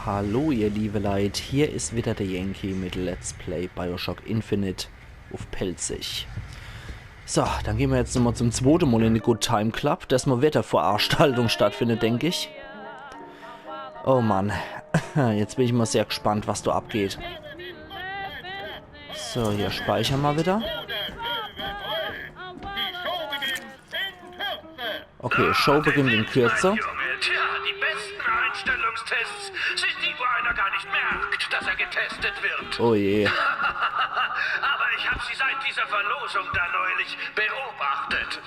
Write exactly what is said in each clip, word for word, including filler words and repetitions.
Hallo ihr liebe Leit, hier is wieder der Yankee mit Let's Play BioShock Infinite uff Pälzisch. So, dann gehn mer jetzt nochmol zum zwote Mol in de Good Time Club. Des Mol wird e Veranstaltung stattfinde, denk ich. Oh Mann, jetzt bin ich mol sehr gspannt, was do abgeht. So, hier speicher mer wieder. Okay, Show beginnt in Kürze. Tja, die besten Einstellungstests sind die, wo einer gar nicht merkt, dass er getestet wird. Oh je. Aber ich habe sie seit dieser Verlosung da neulich beobachtet.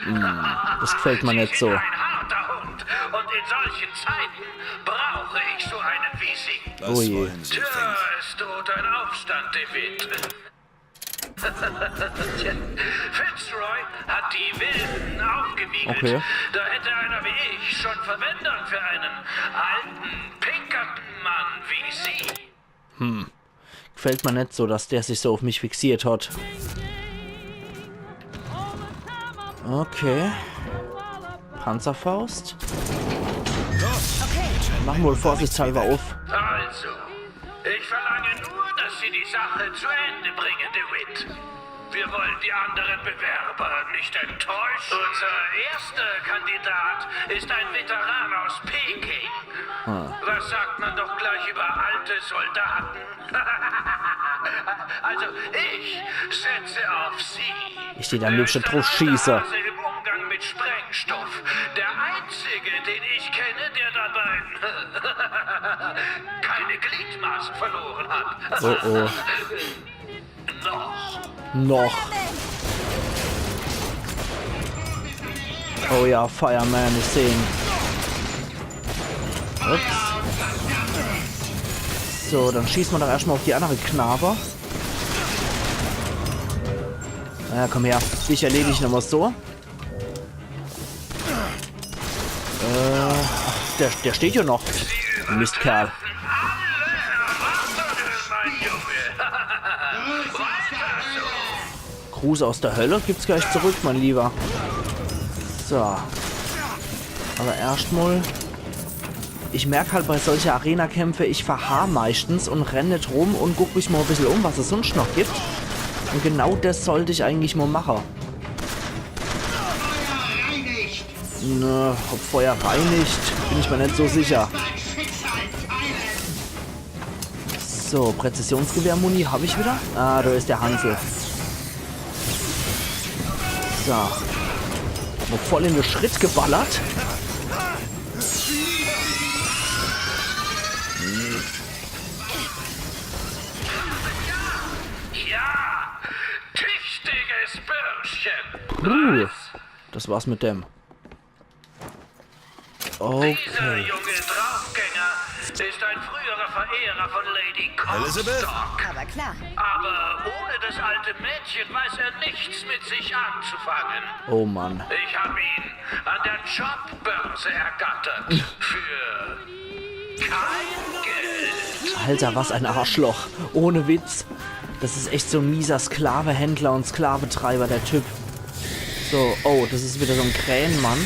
Des gefällt mer net so. Ein harter Hund. Und in solchen Zeiten brauche ich so einen wie Sie. Oh je. Tja, es droht ein Aufstand, DeWitt. Tja, Fitzroy hat die Wilden aufgewiegelt. Okay. Da hätte einer wie ich schon Verwendung für einen alten, pinkerten Mann wie Sie. Gefällt mer net so, dass der sich so uff mich fixiert hat. Okay. Panzerfaust. Mach mol vorsichtshalber uff. Also, ich verlange nur, dass Sie die Sache zu Ende bringen, DeWitt. Wir wollen die anderen Bewerber nicht enttäuschen. Unser erster Kandidat ist ein Veteran aus Peking. Was sagt man doch gleich über alte Soldaten? Also, ich setze auf Sie. Ich dät am liebschte druff schieße. Hase im Umgang mit Sprengstoff. Der einzige, den ich kenne, der dabei keine Gliedmaße verloren hat. Oh oh. Noch. Noch. Oh ja, Fireman, ich seh ihn. Ups. So, dann schieße mer doch erschtmol uff die annere Knabe. Na ja, komm her. Dich erledig ich nochmol so. Äh, ach, der, der steht jo noch. Mistkerl. Gruß aus der Hölle gibt's gleich zurück, mein Lieber. So. Awwer erschtmol. Ich merk halt bei solche Arena-Kämpfe, ich verharr meischtens un renn net rum un guck mich mol e bissel um, was es sunscht noch gibt. Un genau des sollt ich eigentlich mol mache. Ne, ob Feuer reinigt, bin ich mer net so sicher. So, Präzisionsgewehr-Muni hab ich wieder. Ah, do is der Hansel. So. Mol voll in de Schritt geballert. Ja, tüchtiges Bürschchen. Uh, des war's mit dem. Okay. Dieser junge Draufgänger ist ein früherer Verehrer von Lady Comstock. Aber klar. Aber ohne das alte Mädchen weiß er nichts mit sich anzufangen. Oh Mann. Ich habe ihn an der Jobbörse ergattert. Für kein Geld. Alter, was ein Arschloch. Ohne Witz. Des is echt so en mieser Sklavehändler un Sklavetreiber, der Typ. So, oh, des is wieder so en Krähenmann.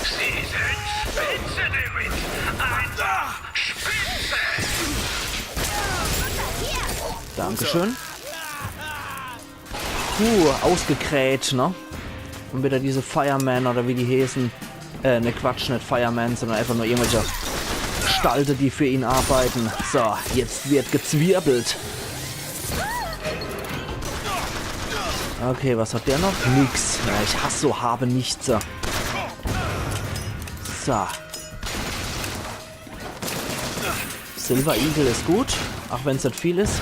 Sie sind spitze, DeWitt. Einfach spitze. Dankeschön. Puh, ausgekräht, ne? Un wieder diese Fireman oder wie die heeßen. Äh, ne Quatsch, net Fireman, sondern einfach nur irgendwelche Gestalte, die für ihn arbeiten. So, jetzt wird gezwirbelt. Okay, was hat der noch? Nix. Ja, ich hasse so habe nichts. So. Silver Eagle is gut, ach wenn's net viel is.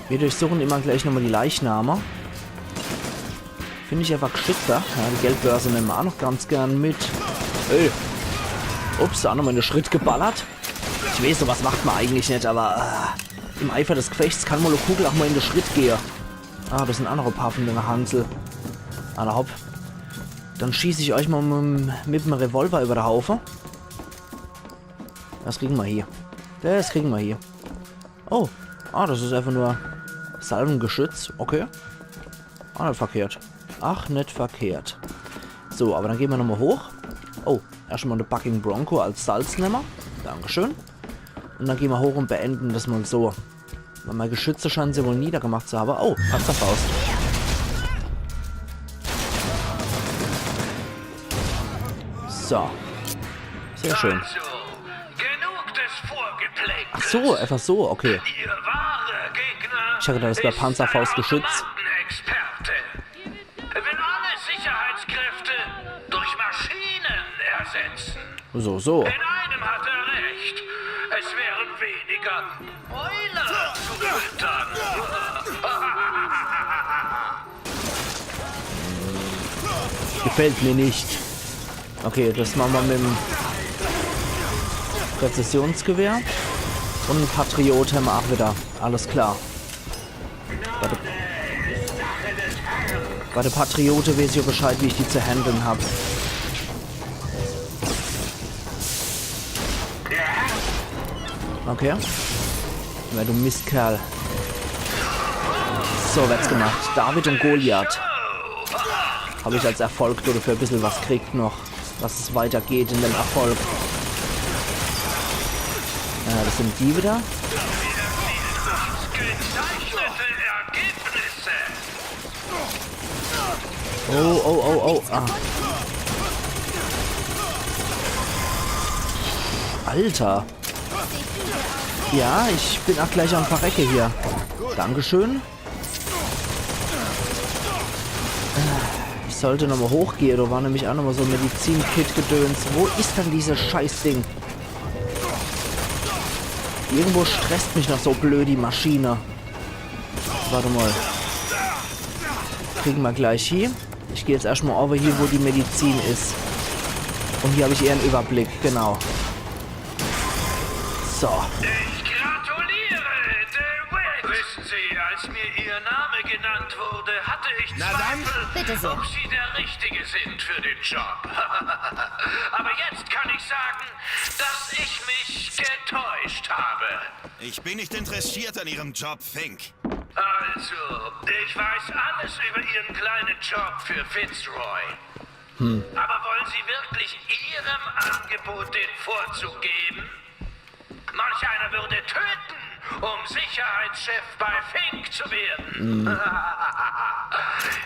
Mir durchsuche immer gleich nochmol die Leichname. Find ich einfach gschickter. Ja, die Geldbörse nemme mer ach noch ganz gern mit. Ey. Ups, ach nochmol in de Schritt geballert. Ich weeß, so was macht mer eigentlich net, awwer äh, im Eifer des Gefechts kann mol e Kugel ach mol in de Schritt gehe. Ah, des sin annere paar vun dene Hansel. Alla hopp. Dann schieß ich eich mol mit, mit em Revolver iwwer de Haufe. Des kriege mer hie. Des kriege mer hie. Oh. Ah, des is einfach nur Salvengeschütz. Okay. Ach, net verkehrt. Ach, net verkehrt. So, awwer dann gehn mer nochmol hoch. Oh, erscht mal de Bucking Bronco als Salz nemme. Dankeschön. Un dann gehn mer hoch un beenden des mal so. Weil mei Geschütze scheinen se wohl niedergemacht zu hawwe. Oh, Panzerfaust. So. Sehr schön. Also, genug des Vorgeplänkel. Ach so, einfach so, okay. Ihr wahrer Gegner Ich hab gedacht, das wär ist Panzerfaustgeschütz. ein Automatenexperte. Er will alle Sicherheitskräfte durch Maschinen ersetzen. So, so. In einem hat er recht. Es wären weniger Mäuler zu füttern. Gefällt mir net. Okay, des mache mer mit'm Präzisionsgewehr. Un en Patriot hämmer ach wieder. Alles klar. Bei de, bei de Patriote weeß ich jo Bescheid, wie ich die zu handeln hab. Okay. Na, du Mistkerl. So, werd's gemacht. David un Goliath. Hab ich als Erfolg dodefür e bissel was kriegt noch. Dass es weitergeht in dem Erfolg. Ja, des sin die wieder. Gezeichnete Ergebnisse. Oh, oh, oh, oh. Ah. Alter. Ja, ich bin ach gleich am Verrecke hier. Dankeschön. Ich sollt nochmal hochgehe, do war nämlich ach nochmal so e Medizin-Kit-Gedöns. Wo is dann des Scheißding? Irgendwo stresst mich noch so blöd die Maschine. Wart mal. Kriege mer gleich hie. Ich geh jetzt erscht mal owwe hie, wo die Medizin is. Un hier hab ich eher en Überblick, genau. So. Ich gratuliere, DeWitt. Wissen Sie, als mir Ihr Name genannt wurde, hatte ich Na dann. Zweifel, Bitte sehr. ob Sie der Richtige sind für den Job. Aber jetzt kann ich sagen, dass ich mich getäuscht habe. Ich bin nicht interessiert an Ihrem Job, Fink. Also, ich weiß alles über Ihren kleinen Job für Fitzroy. Aber wollen Sie wirklich Ihrem Angebot den Vorzug geben? Manch einer würde töten, um Sicherheitschef bei Fink zu werden.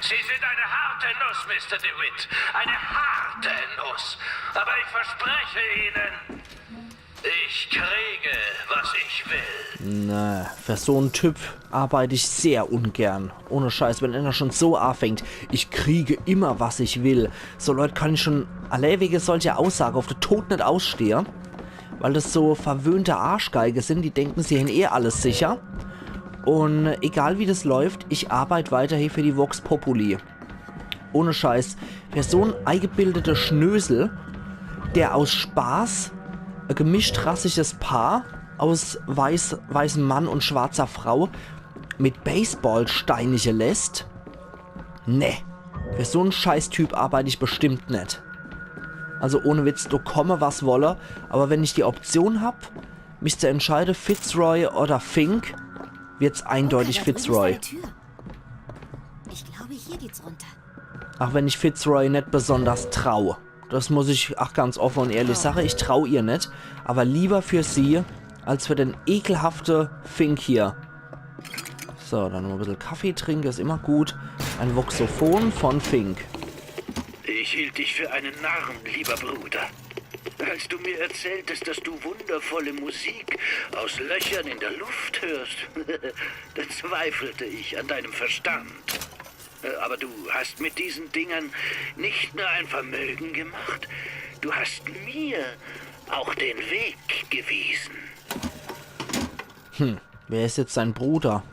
Sie sind eine harte Nuss, Mister DeWitt. Eine harte Nuss. Aber ich verspreche Ihnen, ich kriege, was ich will. Na, für so en Typ arbeid ich sehr ungern. Ohne Scheiß, wenn einer schon so anfängt, ich kriege immer, was ich will. So Leut kann ich schon allee wege solcher Aussage uff de Tod net ausstehe. Weil des so verwöhnte Arschgeige sin, die denken, sie hän eh alles sicher. Un egal wie des läuft, ich arbeid weiterhin für die Vox Populi. Ohne Scheiß. Wer so en eigebildete Schnösel, der aus Spaß e gemischtrassiges Paar aus weiß, weißem Mann un schwarzer Frau mit Baseball steinige lässt, ne. Für so en Scheißtyp arbeid ich bestimmt net. Also ohne Witz, do komme was wolle, aber wenn ich die Option hab, mich zu entscheide, Fitzroy oder Fink, wird's eindeutig Okay, da drüben ist Fitzroy. eine Tür. Ich glaube, hier geht's runter. Ach wenn ich Fitzroy net besonders trau. Des muss ich ach ganz offe un ehrlich sage, ich trau ihr net. Aber lieber für sie, als für den ekelhafte Fink hier. So, dann noch e bissel Kaffee trinke, is immer gut. Ein Voxophon von Fink. Ich hielt dich für einen Narren, lieber Bruder. Als du mir erzähltest, dass du wundervolle Musik aus Löchern in der Luft hörst, da zweifelte ich an deinem Verstand. Äh, aber du hast mit diesen Dingern nicht nur ein Vermögen gemacht, du hast mir auch den Weg gewiesen. Wer is jetzt sein Bruder?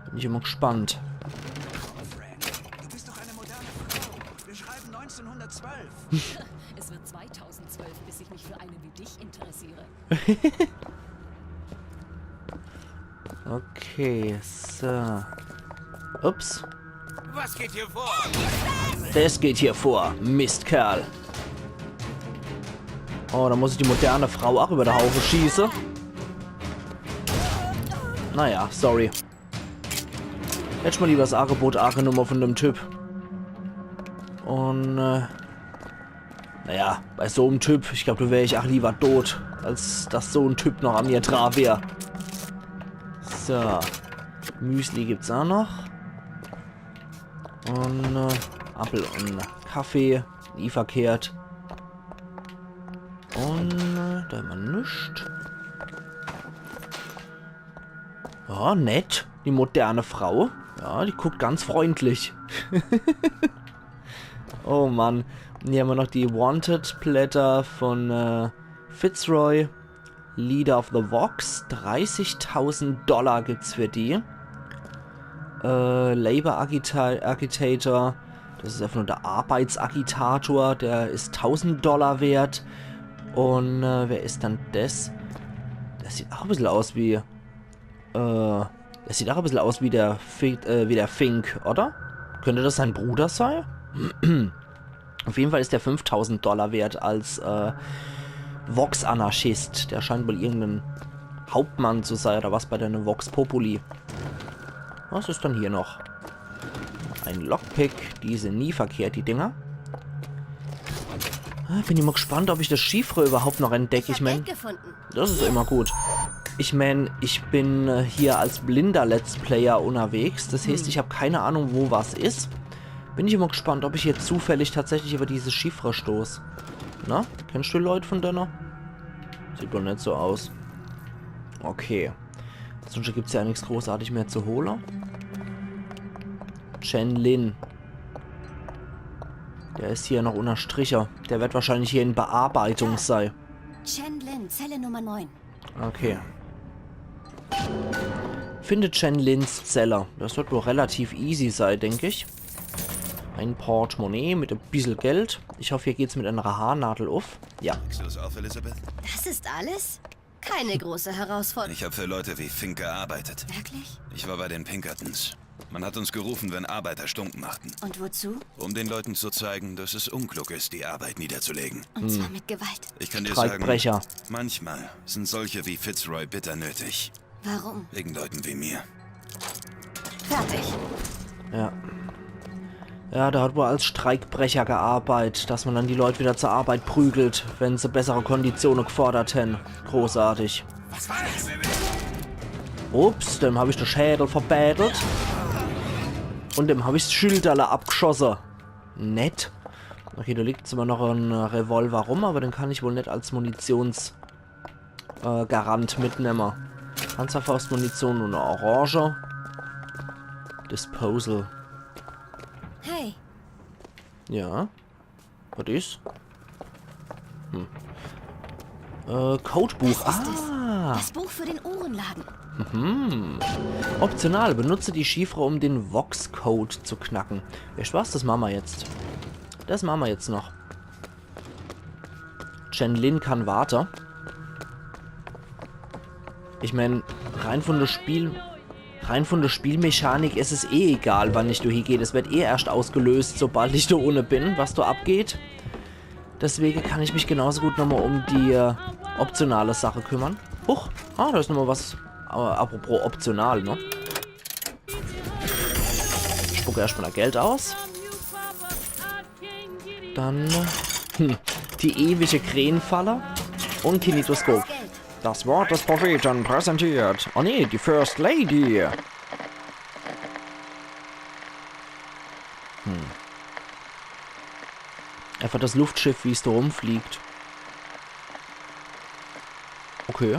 Bin ich immer gespannt. Du bist doch eine moderne Frau. Wir schreiben neunzehnhundertzwölf. Es wird zweitausendzwölf, bis ich mich für eine wie dich interessiere. Okay, so. Ups. Was geht hier vor? Des geht hier vor, Mistkerl. Oh, da muss ich die moderne Frau ach über de Haufe schieße. Naja, sorry. Hätt ich mal lieber des Agebot agenumme von dem Typ. Un, äh, Naja, bei so'm Typ, ich glaub, do wär ich ach lieber tot, als dass so'n Typ noch an mir dra wär. So. Müsli gibt's ach noch. Un, äh, Appel un Kaffee. Nie verkehrt. Un, äh, do hämmer nix. Ja, nett. Die moderne Frau. Ja, die guckt ganz freundlich. Oh Mann. Hier hämmer noch die Wanted-Blätter von, äh, Fitzroy. Leader of the Vox. Dreißigtausend Dollar gibt's für die. Äh, Labor Agita Agitator. Das is einfach nur der Arbeitsagitator. Der is tausend Dollar wert. Un, äh, wer is dann des? Das sieht ach e bissel aus wie, äh, das sieht ach e bissel aus wie der Fi äh, wie der Fink, oder? Könnt das sein Bruder sei? Auf jeden Fall is der fünftausend Dollar wert als, äh, Vox-Anarchist. Der scheint wohl irgend en Hauptmann zu sei, oder was, bei de Vox Populi. Was is dann hier noch? Ein Lockpick, die sin nie verkehrt, die Dinger. Ah, bin ich mol gespannt, ob ich das Chiffre überhaupt noch entdeck. Ich Ich hab mein, Geld gefunden. Das is immer gut. Ich mein, ich bin, äh, hier als blinder Let's Player unterwegs. Das heißt, hm, ich hab keine Ahnung, wo was is. Bin ich immer gespannt, ob ich hier zufällig tatsächlich über diese Chiffre stoß. Na, kennst du Leute von denne? Sieht doch net so aus. Okay. Sonst gibt's ja nix großartig mehr zu hole. Chen Lin. Der is hier noch unnerstriche. Der wird wahrscheinlich hier in Bearbeitung sei. Chen Lin, Zelle Nummer neun. Okay. Finde Chen Lins Zelle. Das wird wohl relativ easy sei, denk ich. Ein Portemonnaie mit e bissel Geld. Ich hoff, hier geht's mit einer Haarnadel uff. Ja. Kriegst du es auf, Elizabeth? Das ist alles? Keine große Herausforderung. Ich hab für Leute wie Fink gearbeitet. Wirklich? Ich war bei den Pinkertons. Man hat uns gerufen, wenn Arbeiter Stunk machten. Und wozu? Um den Leuten zu zeigen, dass es unklug ist, die Arbeit niederzulegen. Und zwar mit Gewalt. Ich kann dir sagen, Streikbrecher. Manchmal sind solche wie Fitzroy bitter nötig. Warum? Wegen Leuten wie mir. Fertig. Ja. Ja, der hat wohl als Streikbrecher gearbeitet, dass man dann die Leute wieder zur Arbeit prügelt, wenn se bessere Konditione gefordert hän. Großartig. Was war das? Ups, dem hab ich de Schädel verbettelt. Un dem hab ich 's Schilderle abgeschosse. Nett. Okay, da liegt zwar noch en Revolver rum, aber den kann ich wohl net als Munitions- äh, Garant mitnemme. Panzerfaustmunition un e Orange. Disposal. Hey. Ja. Was is? Hm. Äh, Codebuch. Was ist es? Ah. Das Buch für den Uhrenladen. Mhm. Optional. Benutze die Chiffre, um den Vox-Code zu knacken. Weescht was? Das mache mer jetzt. Das mache mer jetzt noch. Chen Lin kann warte. Ich mein, rein von der Spiel-, rein von der Spielmechanik is es eh egal, wann ich do hiegeh. Das wird eh erscht ausgelöst, sobald ich do unne bin, was do abgeht. Deswege kann ich mich genauso gut nochmal um die, äh, optionale Sache kümmern. Huch, ah, da is nochmal was. Aber apropos optional, ne? Spuck erscht mal Geld aus. Dann, hm, die ewige Krähenfalle un Kinetoskop. Das Wort des Propheten präsentiert. Oh nee, die First Lady. Hm. Einfach das Luftschiff, wie's do rumfliegt. Okay.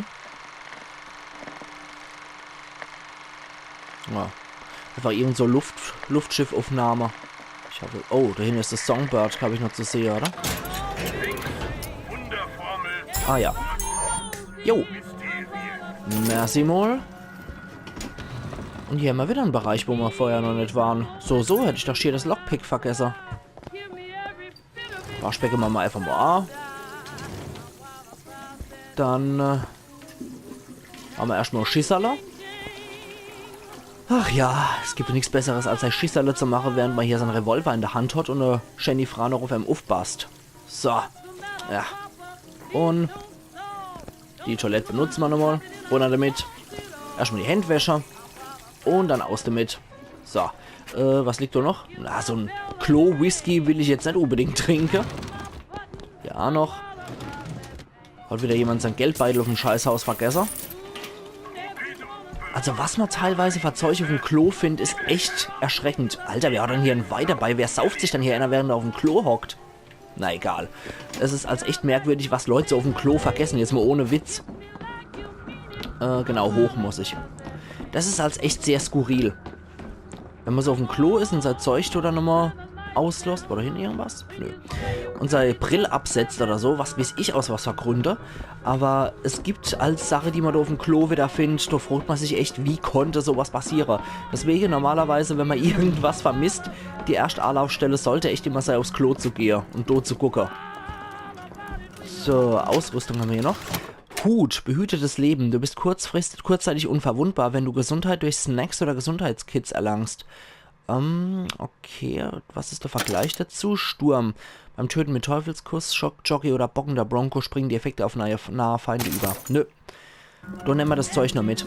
Ja. Einfach irgend so Luft-, Luftschiffaufnahme. Ich hab, oh, do hinne is das Songbird, glaab ich, noch zu sehe, oder? Ah ja. Jo. Merci mol. Un hier hämmer wieder en Bereich, wo mer vorher noch net waren. So, so, hätt ich doch schier das Lockpick vergesse. Waschbecken mache mer einfach mal. Dann, äh, mache mer erscht mal Schisserle. Ach ja, es gibt nix Besseres, als sei Schisserle zu mache, während mer hier sein Revolver in der Hand hat un, äh, Jenny Frano auf em uffpasst. So. Ja. Un die Toilette benutze mer nochmal. Runner damit. Erscht mal die Händ wäsche. Un dann aus damit. So. Äh, was liegt do noch? Na, so en Klo-Whisky will ich jetzt net unbedingt trinke. Ah, noch. Hat wieder jemand sein Geldbeutel auf'm Scheißhaus vergesse? Also was man teilweise für Zeug auf'm Klo findt, is echt erschreckend. Alter, wer hat denn hier en Wein dabei? Wer sauft sich denn hier einer, während er auf'm Klo hockt? Na egal. Es is als echt merkwürdig, was Leute so auf'm Klo vergessen, jetzt mal ohne Witz. Äh, genau, hoch muss ich. Das is als echt sehr skurril. Wenn man so auf'm Klo is und sein Zeug do dann nochmal auslässt, war do hinten irgendwas? Nö. Und sei Brill absetzt oder so, was weiß ich aus was für Gründe. Aber es gibt als Sache, die man do auf'm Klo wieder findet, do fragt man sich echt, wie konnte sowas passieren? Deswegen normalerweise, wenn man irgendwas vermisst, die erste Anlaufstelle sollte echt immer sein, aufs Klo zu gehen und do zu gucken. So, Ausrüstung haben wir hier noch. Hut, behütetes Leben. Du bist kurzfrist-, kurzzeitig unverwundbar, wenn du Gesundheit durch Snacks oder Gesundheitskits erlangst. Ähm, okay, was is der Vergleich dazu? Sturm. Beim Töten mit Teufelskuss, Schockjockey oder bockender Bronco springen die Effekte auf nahe, nahe Feinde über. Nö. Do nemme mer das Zeug noch mit.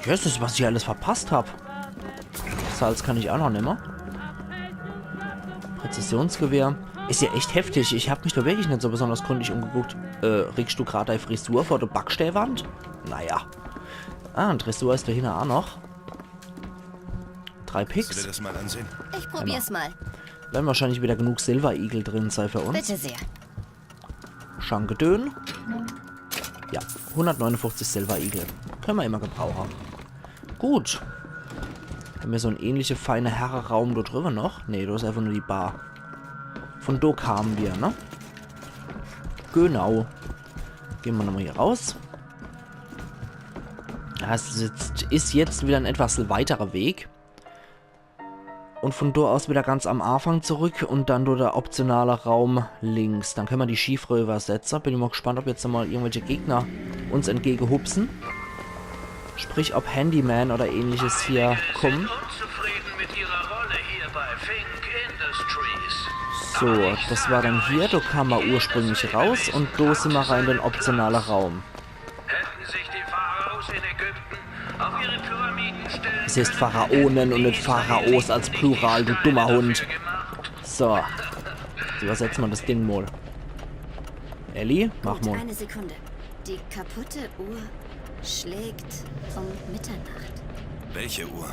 Jesses, was ich alles verpasst hab. Salz kann ich auch noch nemme. Präzisionsgewehr. Is ja echt heftig. Ich hab mich do wirklich net so besonders gründlich umgeguckt. Äh, richtsch du grad dei Frisur vor der Backsteinwand? Naja. Ah, en Tresor is do hinne auch noch. Drei Picks. Willst du dir das mal ansehen? Ich probier's mal. Werden wahrscheinlich wieder genug Silver Eagle drin sein für uns. Bitte sehr. Schankendön. Ja, hundertneunundfünfzig Silver Eagle. Können wir immer gebrauchen. Gut. Haben wir so en ähnliche feine Herreraum do drüber noch? Nee, do is einfach nur die Bar. Von do kamen wir, ne? Genau. Gehen wir nochmal hier raus. Das is jetzt, is jetzt wieder en etwas weiterer Weg. Und von do aus wieder ganz am Anfang zurück und dann nur der optionale Raum links. Dann können wir die Schiefröhre übersetzen. Bin ich mal gespannt, ob jetzt nochmal irgendwelche Gegner uns entgegehupsen. Sprich, ob Handyman oder ähnliches hier kommen. Unzufrieden mit ihrer Rolle hier bei Fink Industries. So, das war dann hier. Do kam ma ursprünglich raus und do sind wir rein in den optionalen Raum. Hätten sich die Pharaos in Ägypten auf ihre Pyramiden stellen können, es heißt Pharaonen und nicht Pharaos als Plural, du dummer Hund. So. Übersetzen wir das Ding mal. Ellie, mach mal. Gut, eine Sekunde. Die kaputte Uhr schlägt um Mitternacht. Welche Uhr?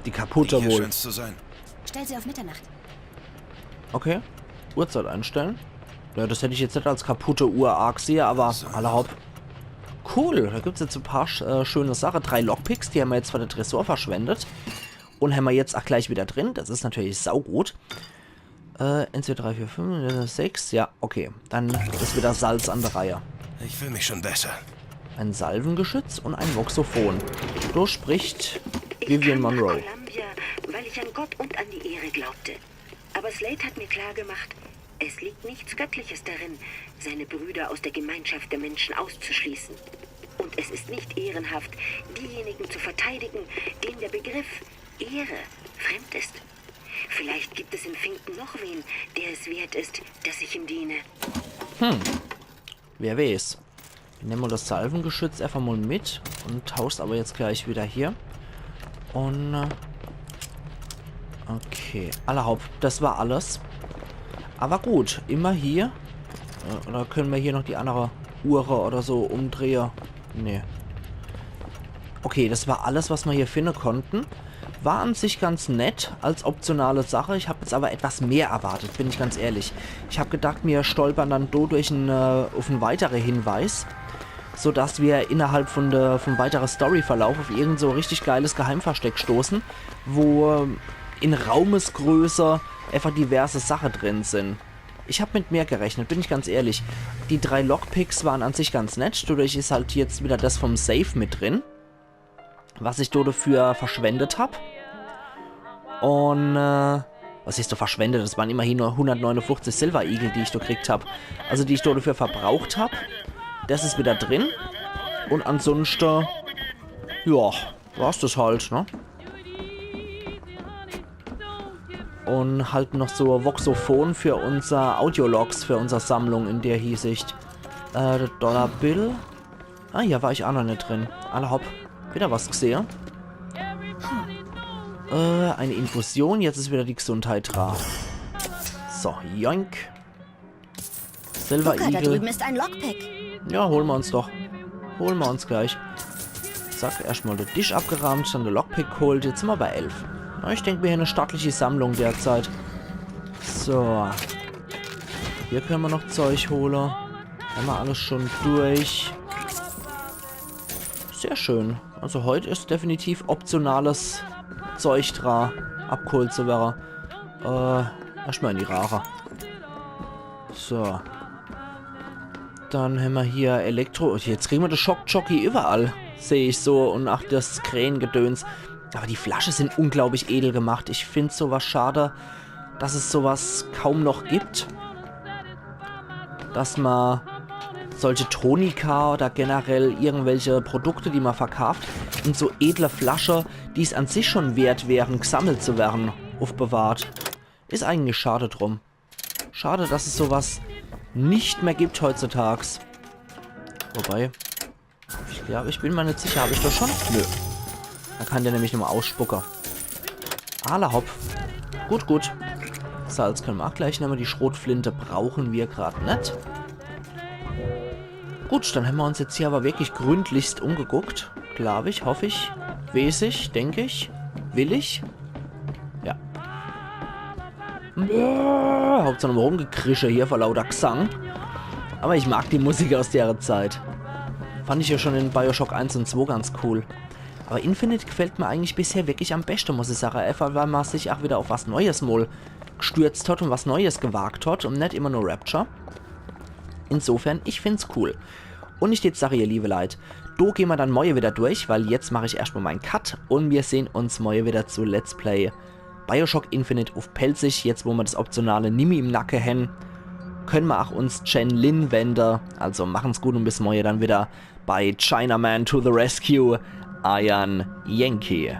Die kaputte wohl. Die hier scheint's zu sein. Stell sie auf Mitternacht. Okay. Uhrzeit einstellen. Ja, das hätt ich jetzt net als kaputte Uhr agesehe, aber alla hopp. Cool, da gibt's jetzt e paar sch-, äh, schöne Sache. Drei Lockpicks, die hämmer jetzt für de Tresor verschwendet. Und hämmer jetzt auch gleich wieder drin. Das is natürlich saugut. Äh, eins, zwei, drei, vier, fünf, äh, sechs. Ja, okay. Dann is wieder Salz an der Reihe. Ich fühl mich schon besser. Ein Salvengeschütz und ein Voxophon. Do spricht Vivian Monroe. Ich kam nach Columbia, weil ich an Gott und an die Ehre glaubte. Aber Slate hat mir klargemacht, es liegt nichts Göttliches darin, seine Brüder aus der Gemeinschaft der Menschen auszuschließen. Und es ist nicht ehrenhaft, diejenigen zu verteidigen, denen der Begriff Ehre fremd ist. Vielleicht gibt es in Finkton noch wen, der es wert ist, dass ich ihm diene. Hm. Wer weiß. Nemme mer das Salvengeschütz einfach mal mit und tausch's aber jetzt gleich wieder hier. Und, äh, okay, alla hopp, das war alles. Aber gut, immer hier. Äh, oder können wir hier noch die andere Uhre oder so umdrehe? Nee. Okay, das war alles, was wir hier finden konnten. War an sich ganz nett als optionale Sache. Ich hab jetzt aber etwas mehr erwartet, bin ich ganz ehrlich. Ich hab gedacht, wir stolpern dann do durch en, äh, auf en weitere Hinweis, sodass wir innerhalb von der, vom weiteren Storyverlauf auf irgend so richtig geiles Geheimversteck stoßen, wo, ähm, in Raumesgröße einfach diverse Sache drin sind. Ich hab mit mehr gerechnet, bin ich ganz ehrlich. Die drei Lockpicks waren an sich ganz nett, dadurch is halt jetzt wieder das vom Safe mit drin, was ich do dafür verschwendet hab. Und, äh, was heißt do verschwendet? Das waren immerhin nur hundertneunundfünfzig Silver Eagle, die ich do gekriegt hab. Also die ich do dafür verbraucht hab. Das is wieder drin. Und ansonsten, ja, war's das halt, ne? Und halt noch so Voxophon für unser Audiologs, für unser Sammlung in der Hinsicht. Äh, der Dollar Bill. Ah, hier war ich auch noch net drin. Alla hopp. Wieder was gesehe. Äh, eine Infusion. Jetzt is wieder die Gesundheit dra. So, joink. Silver Guck, da Eagle. Drüben ist ein Lockpick. Ja, hole mer uns doch. Hole mer uns gleich. Zack, erschtmal de Disch abgeraamt, dann de Lockpick geholt. Jetzt sin mer bei elf. Na, ich denk, mir hän e stattliche Sammlung derzeit. So. Hier kenne mer noch Zeug hole. Hämmer alles schon durch. Sehr schön. Also heut is definitiv optionales Zeug dra, abgeholt zu werre. Äh, erschtmal in die Rare. So. Dann hämmer hier Elektro. Und jetzt kriege mer de Shock Jockey iwwerall. Seh ich so. Und ach, des Krähengedöns. Aber die Flasche sin unglaublich edel gemacht. Ich find sowas schade, dass es sowas kaum noch gibt. Dass mer solche Tonika oder generell irgendwelche Produkte, die mer verkaaft, in so edle Flasche, die's an sich schon wert wären, gesammelt zu werre, uffbewahrt. Is eigentlich schade drum. Schade, dass es sowas nicht mehr gibt heutzutags. Wobei, ich glaab, ich bin mer net sicher, hab ich doch schon? Nö. Dann kann der nämlich nochmal ausspucke. Alla hopp. Gut, gut. Salz kenne mer ach gleich nemme. Die Schrotflinte brauche mer grad net. Gut, dann hämmer uns jetzt hier aber wirklich gründlichst umgeguckt. Glaab ich, hoff ich, weeß ich, denk ich, will ich. Ja. Bäh, Hauptsache nur rumgekrische hier vor lauter Gesang. Aber ich mag die Musik aus dere Zeit. Fand ich ja schon in Bioshock eins und zwei ganz cool. Aber Infinite gefällt mer eigentlich bisher wirklich am beschte, muss ich sage. Einfach, weil mer sich ach wieder auf was Neues mol gestürzt hat und was Neues gewagt hat und net immer nur Rapture. Insofern, ich find's cool. Und ich jetzt sage, ihr liebe Leit, do gehn mer dann morje wieder durch, weil jetzt mach ich erschtmal mein Cut und mir sehn uns morje wieder zu Let's Play Bioshock Infinite uff Pälzisch. Jetzt, wo mer das optionale Nimmi im Nacke hän, kenne mer ach uns Chen Lin wende. Also machen's gut und bis morje dann wieder bei Chinaman to the Rescue, eiern Yankee.